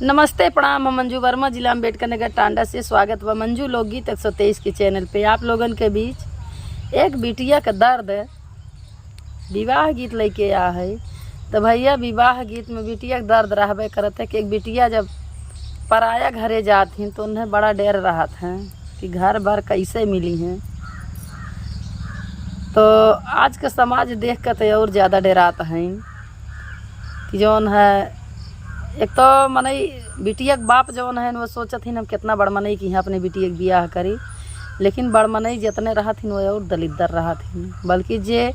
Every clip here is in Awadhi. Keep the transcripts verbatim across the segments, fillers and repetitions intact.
नमस्ते, प्रणाम। हम मंजू वर्मा, जिला अम्बेडकर नगर, टांडा से। स्वागत बा मंजू लोकगीत एक सौ तेईस के चैनल पे। आप लोगन के बीच एक बिटिया का दर्द, विवाह गीत लेके आ है। तो भैया, विवाह गीत में बिटिया के दर्द रहबे करत है कि एक बिटिया जब पराया घरे जात ही तो उन्हें बड़ा डर रहत है कि घर भर कैसे मिली हैं। तो आज के समाज देख के तो और ज़्यादा डरात हैं कि जौन है, एक तो मनई, बिटिया के बाप जौन है, वो सोचत ही हम कितना बड़ मनई कि यहाँ अपने बिटिया के बियाह करी, लेकिन बड़ मनई जितने रहत ही वो और दलिद्दर रहत ही, बल्कि जे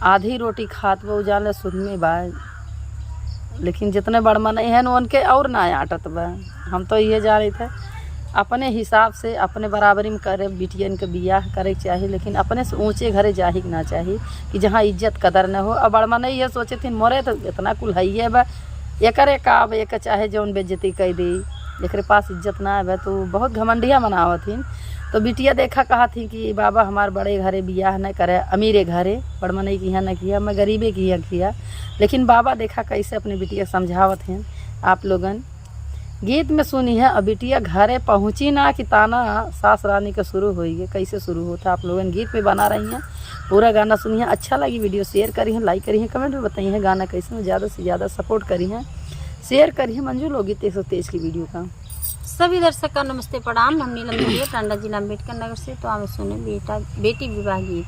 आधी रोटी खात बा, उ जान ले सुन में बा, लेकिन जितने बड़ मनई हैं उनके और ना आटत बा। हम तो ये जानित है, अपने हिसाब से अपने बराबरी में करे, बिटियन के बियाह करे के चाही, लेकिन अपने से ऊंचे घरे जाही के ना चाही कि जहाँ इज्जत कदर न हो। अब बड़ मनई ये सोचे थी, मोरे तो इतना कुल हइये बा, एकरे का, अब एक चाहे जौन बेइज्जती कर दी, एकरे पास इज्जत ना आवे, तो बहुत घमंडिया मनावत ही। तो बिटिया देखा कहत ही कि बाबा, हमार बड़े घरे बियाह न करे, अमीरे घरे, बड़ मनई की यहाँ न किया, मैं गरीबे की यहाँ किया। लेकिन बाबा देखा कैसे अपने बिटिया समझावत हैं। आप लोगन गीत में सुनी है, अब बिटिया घरे पहुँची ना कि ताना सास रानी का शुरू होई है। कैसे शुरू होता, आप लोगन गीत में बना रही हैं। पूरा गाना सुनी है, अच्छा लगी वीडियो share करी हैं, like करी हैं, comment में बताई हैं गाना कैसे हो, ज़्यादा से ज़्यादा support करी हैं, share करी हैं। मंजू लोकगीत एक सौ तेईस की वीडियो का। सभी दर्शक का नमस्ते, प्रणाम। हम नीलम देवी, टांडा जिला अम्बेडकर नगर से। तो हम सुने बेटा, बेटी विवाह गीत।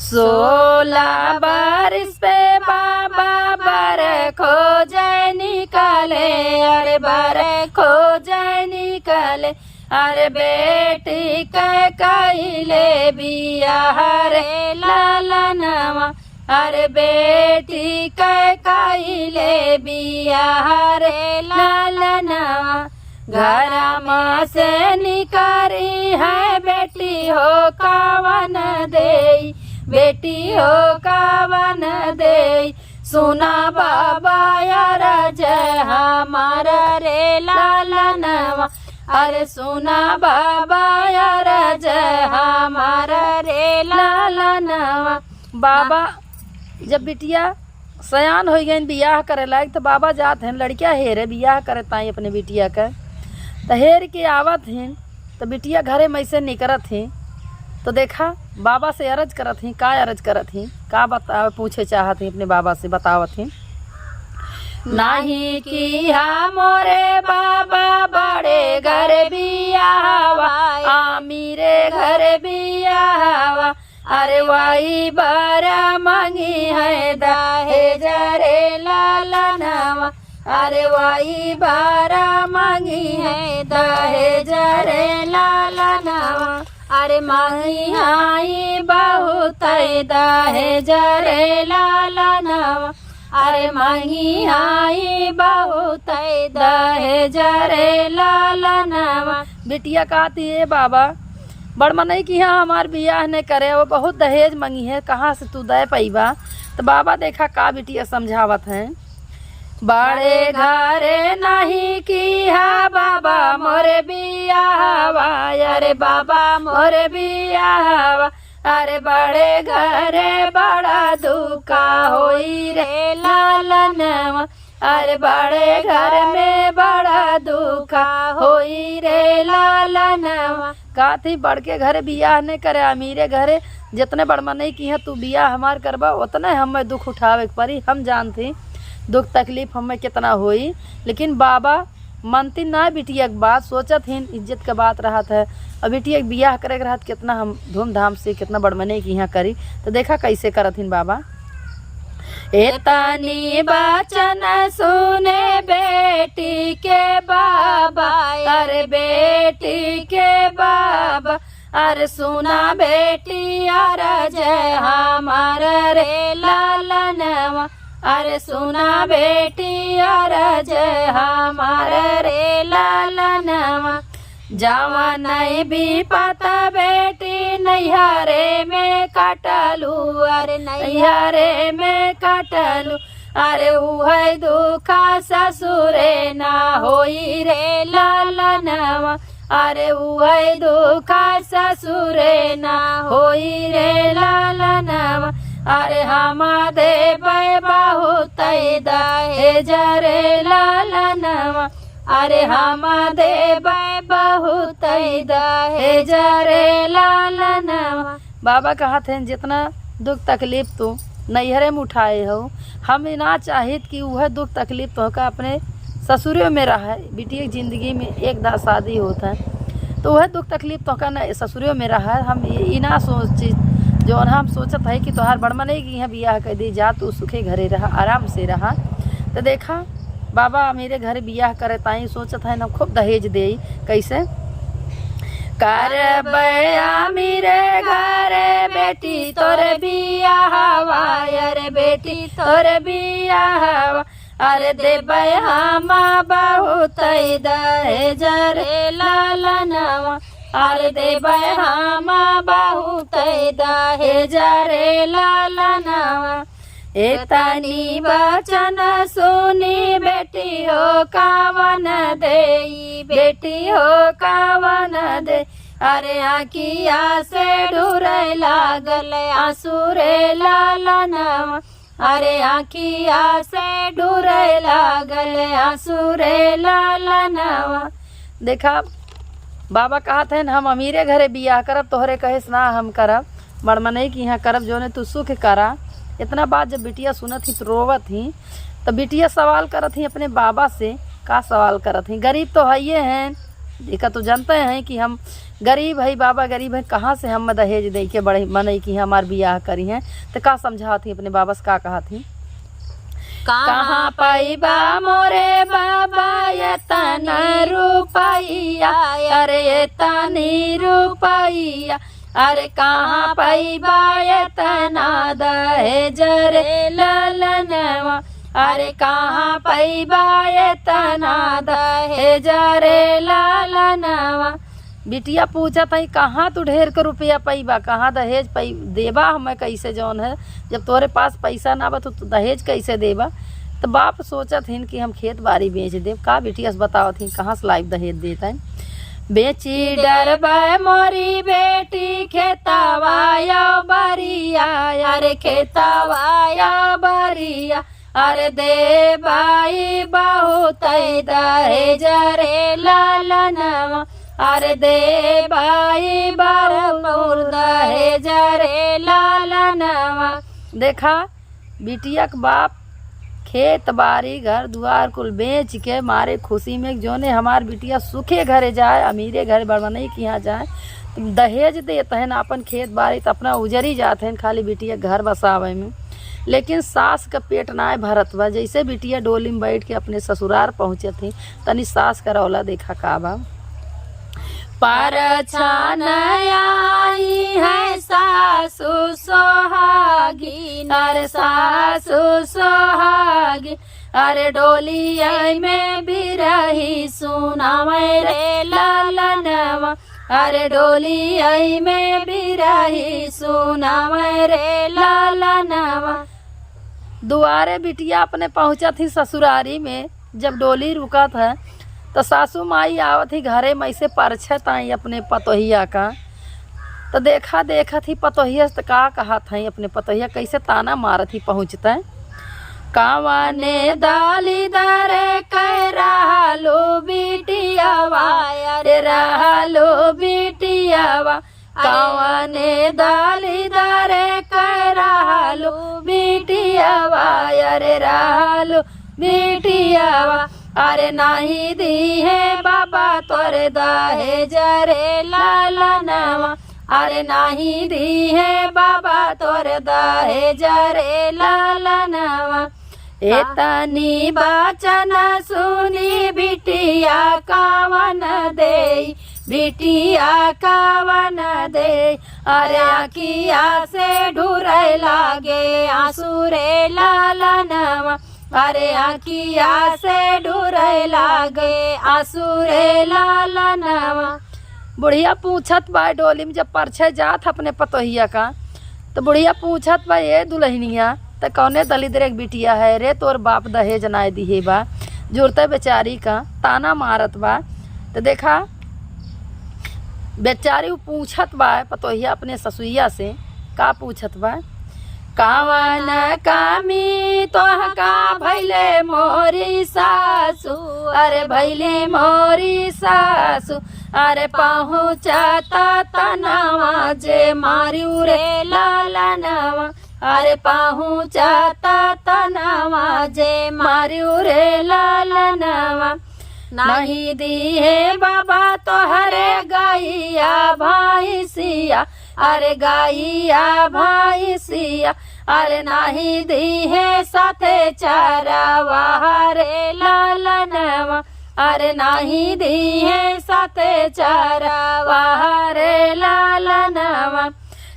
सोलह बरिस पे बाबा बर खोजे निकले, अरे बर खोजे निकले, अरे बेटी के कइले बियाह रे लालनवा, अरे बेटी के कइले बियाह रे लालनवा। घरमा से निकारी है बेटी हो कवन देई, बेटी हो कवन देई। सुना बाबा अरज हमार रे लालनवा, अरे सुना बाबा अरज हमार रे लालनवा। बाबा जब बिटिया सयान होइ गइन बियाह करे लायक, तो बाबा जात हैं लड़किया हेरे, बियाह करे ताई अपने बिटिया के। तो हेर के आवत हैं, तो बिटिया घरे में से निकरत हैं, तो देखा बाबा से अरज करत हैं। का अरज करत हैं, का बतावे, पूछे चाहत हैं अपने बाबा से, बतावत हैं। नाही किहा मोरे बाबा बड़े घर बियाहवा, अमीरे घर बियाहवा, अरे वही बर मंगिहैं दहेज रे लालनवा, अरे वही बर मंगिहैं दहेज रे लालनवा, अरे मंगिहैं बहुत दहेज रे लालनवा, अरे मंगिहैं बहुत दहेज रे लालनवा। बिटिया कहती है, बाबा बड़ मनई की यहाँ हमार बियाह न करे, वो बहुत दहेज मंगिहैं, कहाँ से तू दे पइबा? तो बाबा देखा का बिटिया समझावत हैं। बड़े घरे नहीं किहा बाबा मोरे बियाहवा, अरे बाबा मोरे बियाहवा, अरे बड़े घरे बड़ा दुखा होई रे लालनवा, अरे बड़े घर में बड़ा दुखा होई रे लालनवा। कहती बड़के घरे बियाह नहीं करे, अमीरे घरे जितने बड़ मनई की है तू बियाह हमार करबा, उतने हमें दुख उठावे के पड़ी। हम जानती दुख तकलीफ हमें कितना होई, लेकिन बाबा मनती ना बिटिया के बात, सोचत हिन इज्जत के बात रहत है। अब बिटिया के बियाह करे के रहत, कितना हम धूमधाम से, कितना बड़ मनई की यहाँ करी। तो देखा कैसे करत हिन बाबा। एतनी बचन सुने बेटी के बाबा, अरे बेटी के बाबा, अरे सुना बेटी अरज हमार रे लालनवा, अरे सुना बेटी अरज हमार रे लालनवा। जवन बिपत बेटी नैहरे में कटलू, अरे नैहरे में कटलू, अरे उहै दुखा ससुरे ना होई रे लालनवा, अरे उहै दुखा ससुरे ना होई रे लालनवा। अरे हम देबै बहुत दहेज रे लालनवा, अरे हम देबै बहुत दहेज रे लालनवा। बाबा कहत हैं, जितना दुख तकलीफ तू नैहरे में उठाए हो, हम ई ना चाहित कि उहे दुख तकलीफ तोहका अपने ससुरे में रहे। बिटिया के जिंदगी में एक दा शादी होत है, तो उहे दुख तकलीफ तोहका न ससुरे में रहे। हम ई, ई ना सोची, जौन हम सोचत है कि तोहार बड़ मनई कि यहाँ बियाह कर दी, जा तू सुखे घरे रहा, आराम से रहा। तो देखा, बाबा अमीरे घरे बियाह करे ताई सोचत है ना, खूब दहेज देई। कैसे? करबै अमीरे घरे बेटी तोरे बियाहवा, अरे बेटी तोरे बियाहवा, अरे देबै हम बहुत दहेज रे लालनवा, अरे देबै हम बहुत दहेज रे लालनवा। एतनी बचन सुनी बेटी हो कावन देई, बेटी हो कावन देई। अरे आँखिया से ढुरै लागल आँसू रे लालनवा, अरे आँखिया से ढुरै लागल आँसू रे लालनवा। देखा, बाबा कहत हैं, हम अमीरे घरे बियाह करब, तोहरे कहे से ना हम करब, बड़ मनई के यहाँ करब, जौने तू सुख करा। इतना बात जब बिटिया सुनत ही तो रोवत ही। तो बिटिया सवाल करत ही अपने बाबा से, का सवाल करत ही? गरीब तो हइये हैं, एका तो जानते हैं कि हम गरीब है, बाबा गरीब है, कहाँ से हम दहेज दे के बड़े मनई की हमार बियाह करी हैं? तो का समझावत ही अपने बाबा से, का कहत ही? कहाँ पैबा मोरे बाबा एतना रुपैया, अरे एतनी रुपैया, अरे कहाँ पैबा एतना दहेज रे लालनवा, अरे कहाँ पैबा एतना दहेज रे लालनवा। बिटिया पूछत है, कहाँ तू ढेर के रुपया पैबा, कहाँ दहेज पै देबा हमें, कैसे जौन है, जब तोरे पास पैसा ना बा तो तू दहेज कैसे देबा? तो बाप सोचत हिन कि हम खेत बारी बेच देब। का बिटिया से बतावत हिन, कहाँ से लाइब दहेज देत है? बेची डरबै मोरी बेटी खेतवा या बरिया, अरे खेतवा या बरिया, अरे देबै बहुत दहेज रे लालनवा, अरे देबै भरपूर दहेज रे लालनवा। देखा, बिटिया के बाप खेत बारी घर दुआर कुल बेच के मारे खुशी में, जौने हमार बिटिया सुखे घरे जाए, अमीरे घरे बड़मनई के यहाँ जाए, तो दहेज देत हैं ना, अपन खेत बारी तो अपना उजरी जात हैं, खाली बिटिया घर बसावे में। लेकिन सास का पेट नाय भरत बा। जैसे बिटिया डोली में बैठ के अपने ससुरार पहुँचत ही, तनी सास का रौला देखा का बा। परछन आई है सासु सोहागी, अरे सासु सोहागी, अरे डोली आई में बिरही सुनावै रे लालनवा, अरे डोली आई में बिरही सुनावै रे लालनवा। दुआरे बिटिया अपने पहुँचत ही ससुरारी में, जब डोली रुकत है, तो सासू माई आवत ही घरे में, ऐसे परछत आई अपने पतोहिया का। तो देखा, देखत ही पतोहिया से, तो का कहत है अपने पतोहिया, कैसे ताना मारत ही पहुँचत है। कावने दाली दरे कह रहलो बिटियावा, अरे रहलो बिटियावा, कावने दाली दरे कह रहलो बिटियावा, अरे रहलो बिटियावा, अरे नाही दीहे बाबा तोरे दहेज रे लालनवा, अरे नाही दीहे बाबा तोरे दहेज रे लालनवा। एतनी बचन सुनी बिटिया कावन देई, बिटिया कावन देई, अरे आँखिया से ढुरै लागे आँसू रे लालनवा, अरे आँखिया से ढुरै लागे आँसू रे लालनवा। बुढ़िया पूछत बा, डोली में जब परछे जात अपने पतोहिया का, तो बुढ़िया पूछत बा, "ए दुल्हनिया, त कौने दलिद्र एक बिटिया है रे, तोर बाप दहेज नाय दिहे बा, जुरते बेचारी का ताना मारत बा।" तो देखा, बेचारी उ पूछत बा पतोहिया अपने ससुइया से, का पूछत बा, कवन कमी तोहका भइले मोरी सासु, अरे भइले मोरी सासु, अरे पहुँचता तनवा जे मारिउ रे लालनवा, अरे पहुँचता तनवा जे मारिउ रे लालनवा। नहीं दिहे बाबा तोहरे गइया भैंसिया, अरे गइया भैंसिया, अरे नहीं दिहे साथे चरवाहा रे लालनवा, अरे नहीं दिहे साथे चरवाहा रे लालनवा।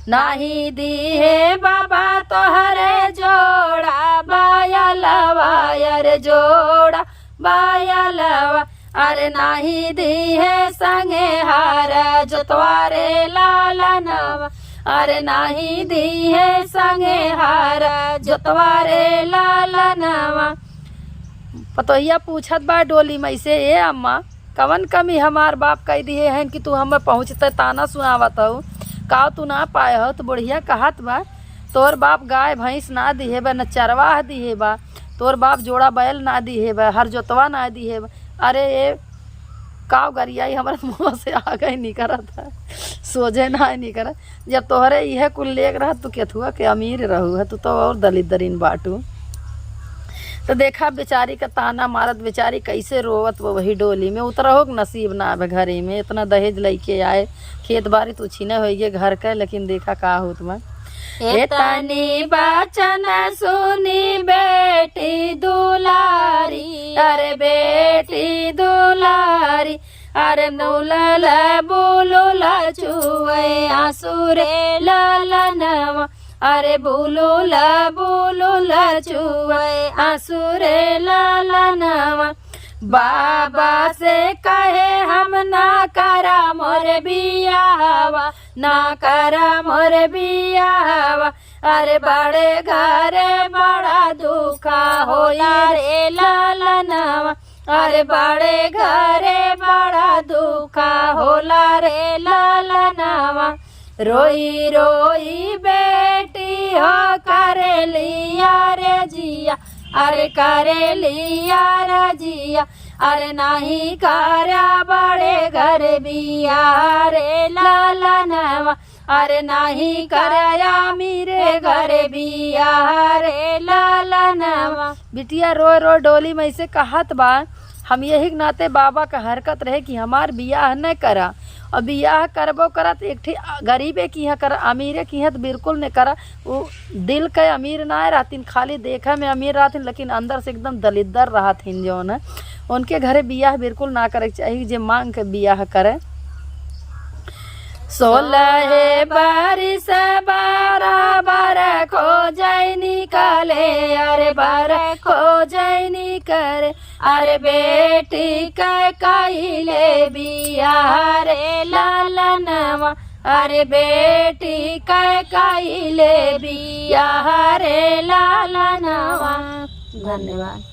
नहीं दिहे बाबा तोहरे जोड़ा बयलवा, अरे जोड़ा बयलवा, अरे नाही दिहे संगे हर जोतवा रे लालनवा, अरे नाही दिहे संगे हर जोतवा रे लालनवा। पतोहिया पूछत बा डोली मइसे, "ए अम्मा, कवन कमी हमार बाप कइ दिहे हैं कि तू हमें पहुँचते ताना सुनावत हऊ? का तू ना पाए हो?" तो बुढ़िया कहत बा, "तोर बाप गाय भैंस ना दिहे बा, न चरवाह दिहे बा, तोर बाप जोड़ा बैल ना दिहे बा, हर जोतवा ना दिहे बा।" अरे ए, काव गरियाई हमरा मुँह से आगे निकरत है, सोझे ना निकरत। जब तोहरे इहे कुल लेक रहत, तू केथुआ के अमीर रहू है, तू तो और दलिद्दरिन बाटू। तो देखा बेचारी का ताना मारत, बेचारी कैसे रोवत वो वही डोली में, उतरहो के नसीब ना आवे घरे में, इतना दहेज लइके आए, खेत बारी तो छीने होइगे घर के, लेकिन देखा का होत बा। एतनी बचन सुनी बेटी दुलारी, अरे बेटी दुलारी, अरे नौलल बुलुल चुए आंसू रे लालनवा, अरे बुलुल बुलुल चुए आंसू रे लालनवा। बाबा से कहे हम ना करा मोर बियाहवा, ना करा मोर बियाहवा। अरे बड़े घरे बड़ा दुखा होला रे लालनवा, अरे बड़े घरे बड़ा दुखा होला रे लालनवा। रोई रोई बेटी हो करेली अरजिया, अरे करेली अरजिया, अरे नाही करा बड़े घर बियाह रे लालनवा, अरे नाही करा अमीरे घर बियाह रे लालनवा। बिटिया रो रो डोली मइसे कहत बा, हम यही के नाते बाबा का हरकत रहे कि हमार बियाह न करा, और बियाह करबो करा तो एक ठे गरीबे की यहाँ करा, अमीरे की यहाँ तो बिल्कुल न करा। उ दिल के अमीर ना रहतीन, खाली देखे में अमीर रहतीन, लेकिन अंदर से एकदम दलिद्दर रहतीन जौन है। उनके घरे बियाह बिल्कुल ना करे के चाही, जे मांग के बियाह करे। सोलह बारिश बराबर खोजै निकले, अरे बर खोजै निकले, अरे बेटी के कइले बियाह रे लालनवा, अरे बेटी के कइले बियाह रे लालनवा। धन्यवाद।